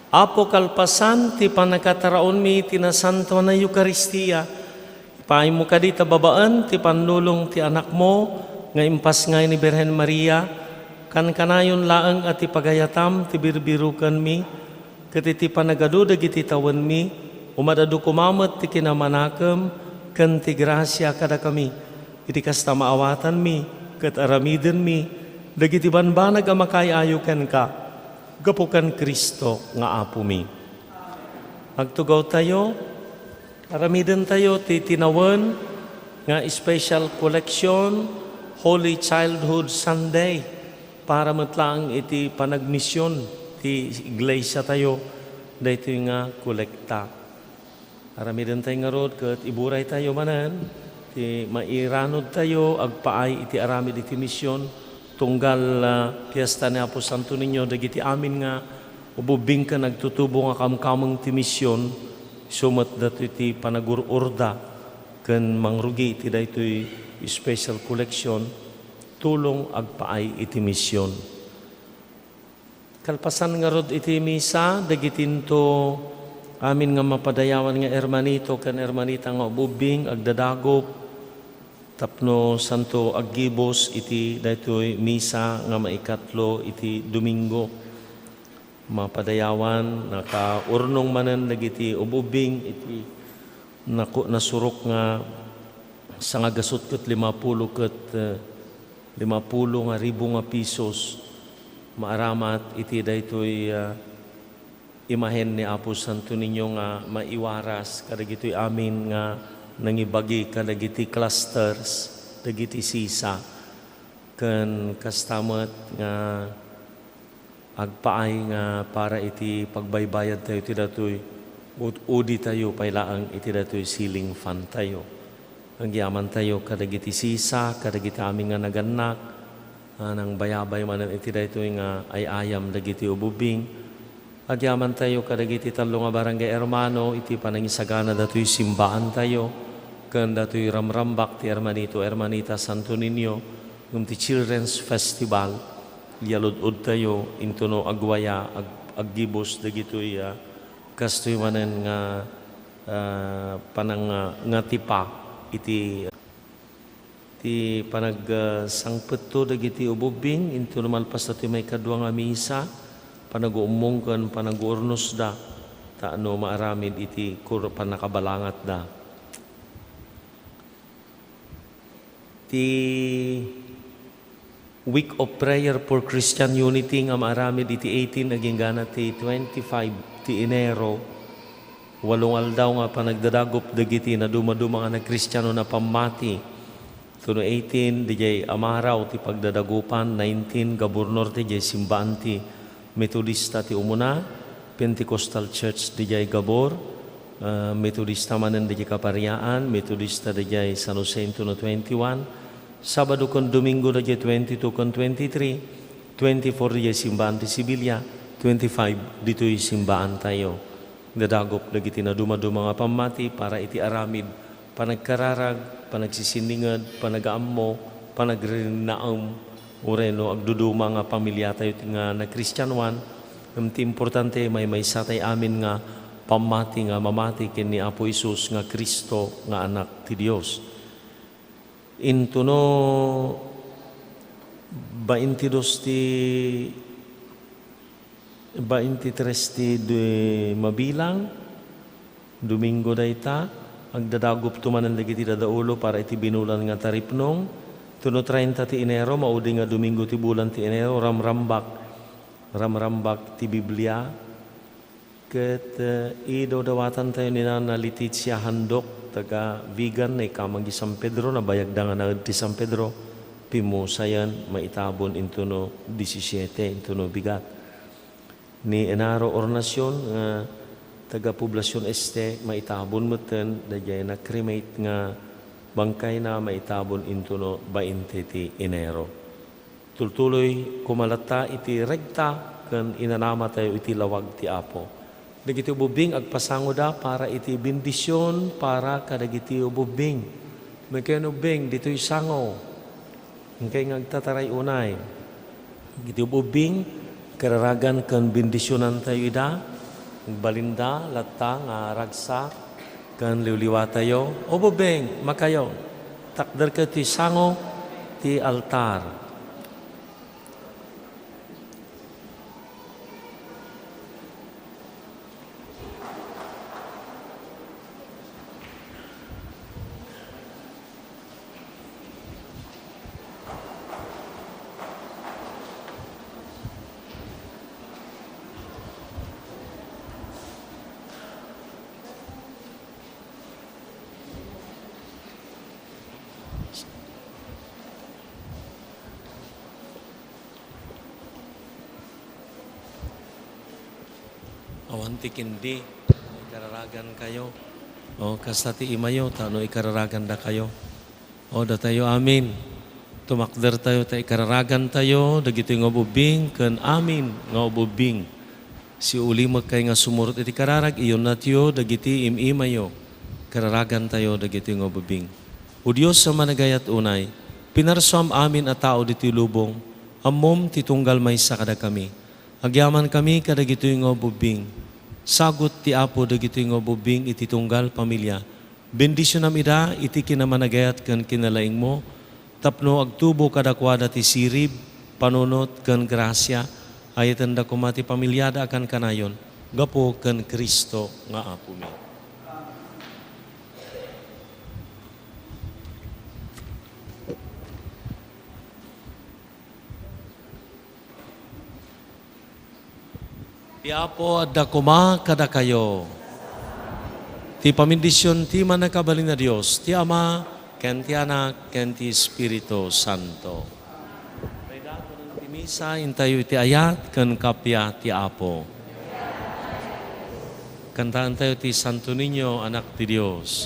Apo, kalpasan ti pannakataraonmi ti Nasantoan a Eukaristia, ipaaymo kadi ta babaen ti pannulong ti Anakmo nga impasngay ni Birhen Maria, kankanayon laeng a ti pagayatam ti birbirukenmi, ket iti panagadu dagiti tawenmi, umad-adu koma met ti kinamanakem ken ti grasia kadakami. Iti kasta, maawatanmi ket aramidenmi dagiti bambanag a makaay-ayo kenka, gapu ken Cristo nga Apomi. Agtugawtayo, aramidentayo ti tinawen nga special collection, Holy Childhood Sunday, para met laeng iti panagmision ti iglesiatayo daytoy nga kolekta. Aramidentayo ngarud ket iburaytayo manen ti mairanudtayo agpaay iti aramid iti mision, tunggal, ah, Fiesta ni Apo Santo Niño, dagiti amin nga ububbing ken agtutubo nga kamkameng ti mision, isu met datoy ti panagur-orda ken mangrugi iti daytoy special collection, tulong agpaay iti mision. Kalpasan ngarud iti misa, dagitinto amin nga mapadayawan nga ermanito ken ermanita nga ububbing agdadagop tapno santo aggibus iti daytoy misa nga maikatlo iti Domingo. Mapadayawan, nakaurnong manen dagiti ububbing iti naku-, nasurok nga sangagasut ket limapulo ket, eh, limapulo nga ribu nga pisos. Maaramat iti daytoy, ah, imahen ni Apo Santo Niño nga maiwaras kadagitoy amin nga nangibagi kadagiti clusters, dagiti sisa, ken kasta met nga agpaay nga para iti pagbaybayadtayo iti datoy, ud-uditayo pay laeng iti datoy ceiling fan tayo. Agyamantayo kadagiti sisa, kadagiti amin nga nagannak, a, nangbaybay manen iti daytoy nga ay-ayam dagiti ububbing. Agyamantayo kadagiti tallo nga barangay hermano iti panangisagana datoy simbaantayo, ken datoy ramrambak ti Hermanito Hermanita Santo Niño, ngem ti Children's Festival, iyalud-odtayo intono agwaya, ag-, aggibus dagitoy, a, kastoy manen nga, a, panang-, a, ngatipa iti, ti panag-, a, sangpetto dagiti ububbing intono malpas datoy maikadua nga misa, panaguummong ken panaguurnosda, tapno maaramid iti kur-, pannakabalangatda. Ti Week of Prayer for Christian Unity nga maaramid iti eighteen agingga ti twenty-five ti Enero, walo nga aldaw nga panagdadagop dagiti nadumaduma nga nagkristiano a pammati. Tuno eighteen, didiay Amaraw ti pagdadagopan, nineteen, Gabor Norte, diay simbaan ti Metodista ti umuna, Pentecostal Church didiay Gabor, ah, Metodista manen didiay Kapariaan, Metodista didiay San Jose intono twenty-one, Sabado ken Domingo didiay twenty-two ken twenty-three, twenty-four didiay simbaan ti Sibilia, twenty-five ditoy simbaantayo. Dadagop dagiti nadumaduma nga pammati para iti aramid, panagkararag, panagsisinninged, panagaammo, panagririnnaem, wenno agduduma nga pamiliatayo ti nga nakristianoan, ngem ti importante, maymaysatay amin nga pammati nga mamati ken ni Apo Jesus nga Cristo nga Anak ti Dios. Intono baintidos ti Baintitres ti du-, mabilang, Domingo dayta, agdadagopto manen dagiti dadaulo para iti binulan nga taripnong. Tuno treinta ti Enero, maudi nga Domingo ti bulan ti Enero, ramrambak, ramrambak ti Biblia. Ket, eh, idawdawatantayo ni Nana Leticia Handok, taga Vigan, naikamang di San Pedro, nabayagda nga naed ti San Pedro, pimusayen, maitabon intono disisiete, intono bigat. Ni Enaro Ornacion nga taga Poblacion Este, maitabon metten, daydiay na-cremate nga bangkayna maitabon intono bainte ti Enero. Tultuloy koma latta iti regta ken inanamatayo iti lawag ti Apo. Dagiti ubbing agpasangoda para iti bendision para kadagiti ubbing. Maikkan ubbing, ditoy sango. Inkay nga agtataray unay. Dagiti ubbing, Kararagan ken bendisionantayo ida, agbalinda latta nga ragsak ken liwliwatayo. O bubbing, makayo, takderkayo ti sango ti altar. Awan ti kindi, ikararagankayo. O, kasta ti imayo, ta no ikararagandakayo. O, datayo amin. Tumakdertayo ta ikararagantayo, dagitoy nga ubbing, ken amin nga ubbing. Siulimekkay nga sumurot iti kararag, iyunnatyo dagiti im-imayo, kararagantayo dagitoy nga ubbing. O Dios a managayat unay, pinarsuam amin a tao ditoy lubong, ammom ti tunggal maysa kadakami. Agyamankami kadagitoy nga ubbing. Sagut ti Apo dagitoy nga ubbing iti tunggal pamilia. Bendisionam ida iti kinamanagayat ken kinalaingmo, tapno agtubo kadakuada ti sirib, panunot, ken grasia, ayatenda koma ti pamiliada a kankanayon, gapu ken Cristo nga Apomi. Ti Apo adda koma kadakayo. Ti pamindision ti Mannakabalin a Dios, ti Ama, ken ti Anak, ken ti Espiritu Santo. Rayda, ti misa, intayo iti ayat ken kappia ti Apo. Kantaentayo ti Santo Niño, Anak ti Dios.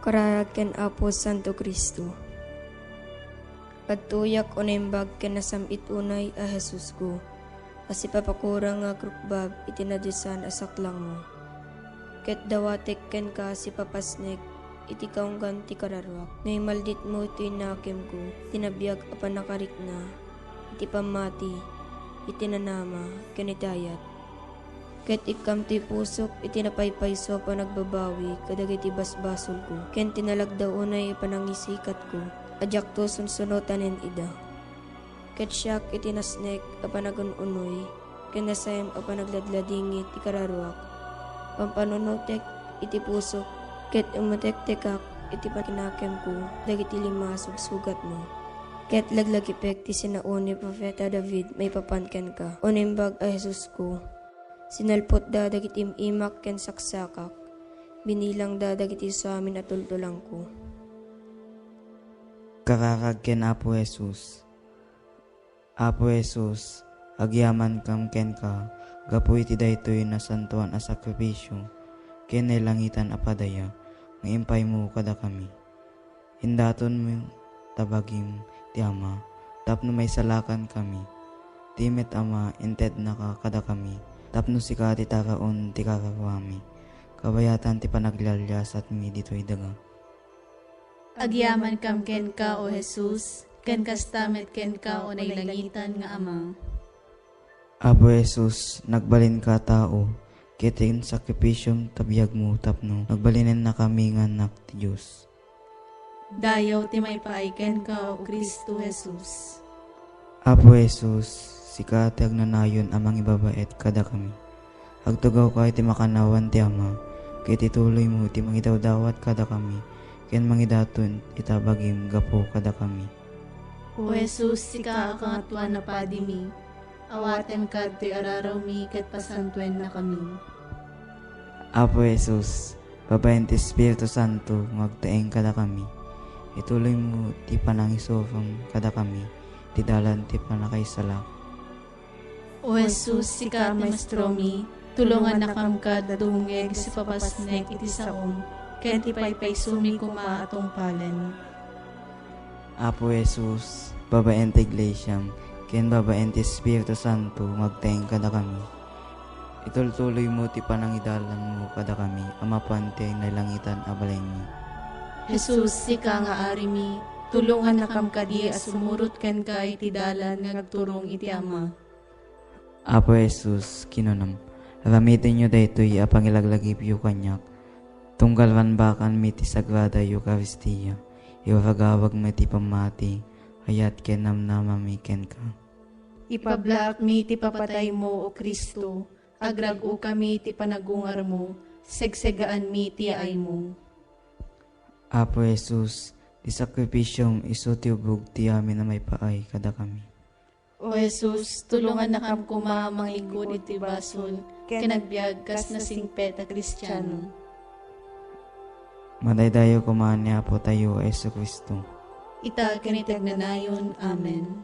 Kararag ken Apo Santo Cristo. Agtuyak o naimbag ken nasam-it unay a Jesusko, a sipapakurang nga agrukbab iti nadusan a saklangmo. Ket dawatek kenka sipapasnek iti kaunggan ti kararuak. No imalditmo toy nakemko ti nabiag a pannakarikna iti pammati, iti nanama, ken iti ayat. Ket ikkam ti pusok iti napaypayso a panagbabawi kadagiti basbasolko, ken ti nalagda unay a panangisikatko a diakto sunsunotanen ida. Ket siak iti nasnek a panagun-unoy ken nasayam a panagladladingit ti kararuak, pampanunotek iti pusok, ket imutektekak iti pakinakemko dagiti lima a sugsugatmo. Ket laglagipek ti sinao ni Profeta David maipapan kenka. O Naimbag a Jesusko, sinalpotda dagiti im-imak ken saksakak, binilangda dagiti suamin a tultulangko. Kararag ken Apo Jesus. Apo Jesus, agyamankam kenka gapu iti daytoy nasantoan a sakrifisio ken nailangitan a padaya nga impaymo kadakami. Indatonmo ta bagim ti Ama tapno maisalakankami. Ti met Ama, intednaka kadakami tapno sika ti taraon ti kararuami. Kabayatan ti panaglialiasatmi ditoy daga. Agyamankam kenka, O Jesus, ken kasta met kenka, O nailangitan nga Ama. Apo Jesus, nagbalinka a tao, ket ti sakrifisiom ta biagmo tapno nagbalinennakami nga annak ti Dios. Dayaw ti maipaay kenka, O Cristo Jesus. Apo Jesus, sika ti agnanayon a mangibabaet kadakami. Agtugawka iti makannawan ti Ama, ket ituloymo ti mangidawdawat kadakami, ken mangidaton ita bagim gapu kadakami. O Jesus, sika a Kangatoan a Padimi, awatenka ditoy ararawmi ket pasantuennakami. Apo Jesus, babaen ti Espiritu Santo nga agtaeng kadakami, ituloymo ti panangisurom kadakami ti dalan ti pannakaisalak. O Jesus, sika a Maestromi, tulongannakam kad dumngeg iti papasnek iti saom, ken ti paypaysomi koma a tungpalen. Apo Jesus, babaen ti Iglesiam, ken babaen ti Espiritu Santo, nga agtaeng kadakami. Itultuloymo ti panangidalanmo kadakami a mapan ti nailangitan a balaymi. Jesus, sika nga Arimi, tulongannakam kadi a sumurot kenka iti dalan nga agturong iti Ama. Apo Jesus, kinunam, aramitenyo daytoy a pangilaglagipyo kaniak. Tunggal ranbakanmi ti Sagrada Eukaristia, iragawagmi ti pammati, ayat ken namnamami kenka. Ipablaakmi ti papataymo, O Cristo, agrag-okami ti panagungarmo, segsegaanmi ti yaaymo. Apo Jesus, ti sakrifisiom isu ti ubog ti amin a maipaay kadakami. O Jesus, tulongannakam koma a mangikkud iti basol ken agbiag kas nasingpet a Kristiano. Madaydayaw koma ni Apotayo a Jesu-Cristo. Ita ken iti agnanayon. Amen.